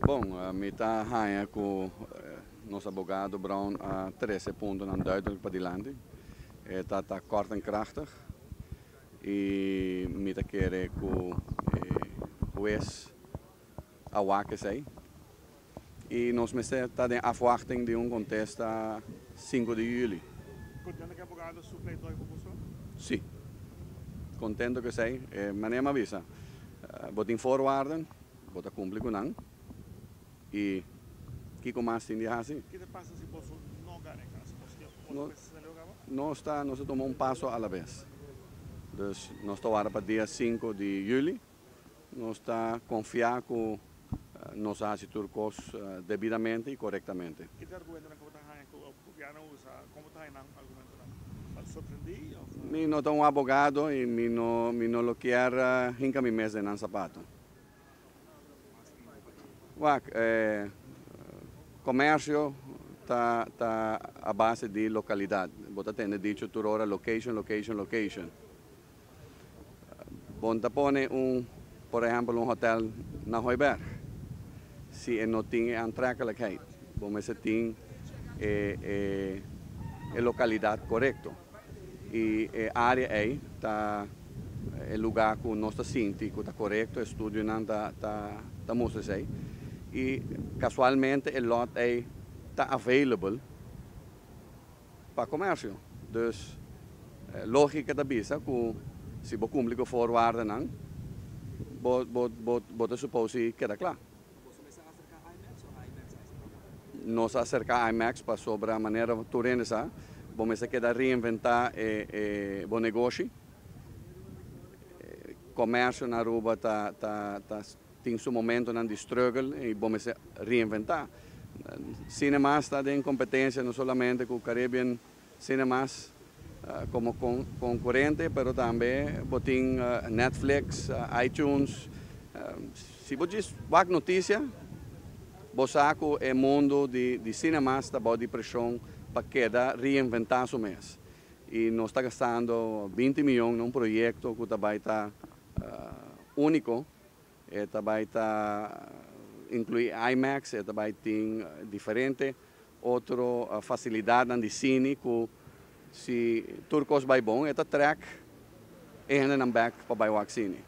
Bon, mi ta haña ku nos abogado Brown a trese puntonan duidelijk padilanti. E ta kort en krachtig i mi ta kere ku e hues a wak esei. I nos mester ta den afwachting di un kontesta 5 di yüli. Kontento ku e abogado su pleidooi pa boso? Si. Kontento ku esei. Manera mi a bisa, bo tin voorwaarden, bo ta kumpli ku nan i kiko mas tin di hasi? Kiko ta pasa si boso no gana e kaso? No, nos ta tuma un paso a la bes. Dus nos ta warda pa dia 5 di yüli. Nos ta konfia ku nos a hasi tur kos debidamente i korektamente. Ki argumentonan ku bo ta haña ku gobièrnu a usa? Kon bo ta haña nan argumentonan? Ta sorprendí òf? Mi no ta un abogado i mi no lo kier hinka mi mes den nan sapato. Wak, komersio ta a base di lokalidat. Bo ta tende dicho tur ora location, location, location. Bo n' ta pone por ehèmpel, un hotèl na Hooiberg, si e no tin e aantrekkelijkheid, bo mester tin e lokalidat korekto. I e área ei ta e lugá ku nos ta sinti ku ta korekto, estudionan ta mustra esei. I kasualmente e lot ei ta available pa komersio. Dus lógika ta bisa ku si bo kumpli ku voorwaardennan, bo ta supose keda kla. Nos a aserká IMAX pasobra, manera tur hende sa, bo mester keda reinventá e bo negoshi. Komersio na Aruba ta tin su momentonan di struggle i bo mester reinventá. Cinemas ta den kompetensia no solamente ku Caribbean Cinemas komo konkurente, pero tambe bo tin Netflix, iTunes. Si bo djis wak notisia, bo sa ku e mundu di cinemas ta bou di preshon pa keda reinventá su mes. I nos ta gastando 20 mion na un proyekto ku ta bai ta úniko. E ta bai ta inkluí IMAX, e ta bai tin diferente otro fasilidatnan di sine ku si tur kos bai bon, e ta trek e hendenan bèk pa bai wak sine.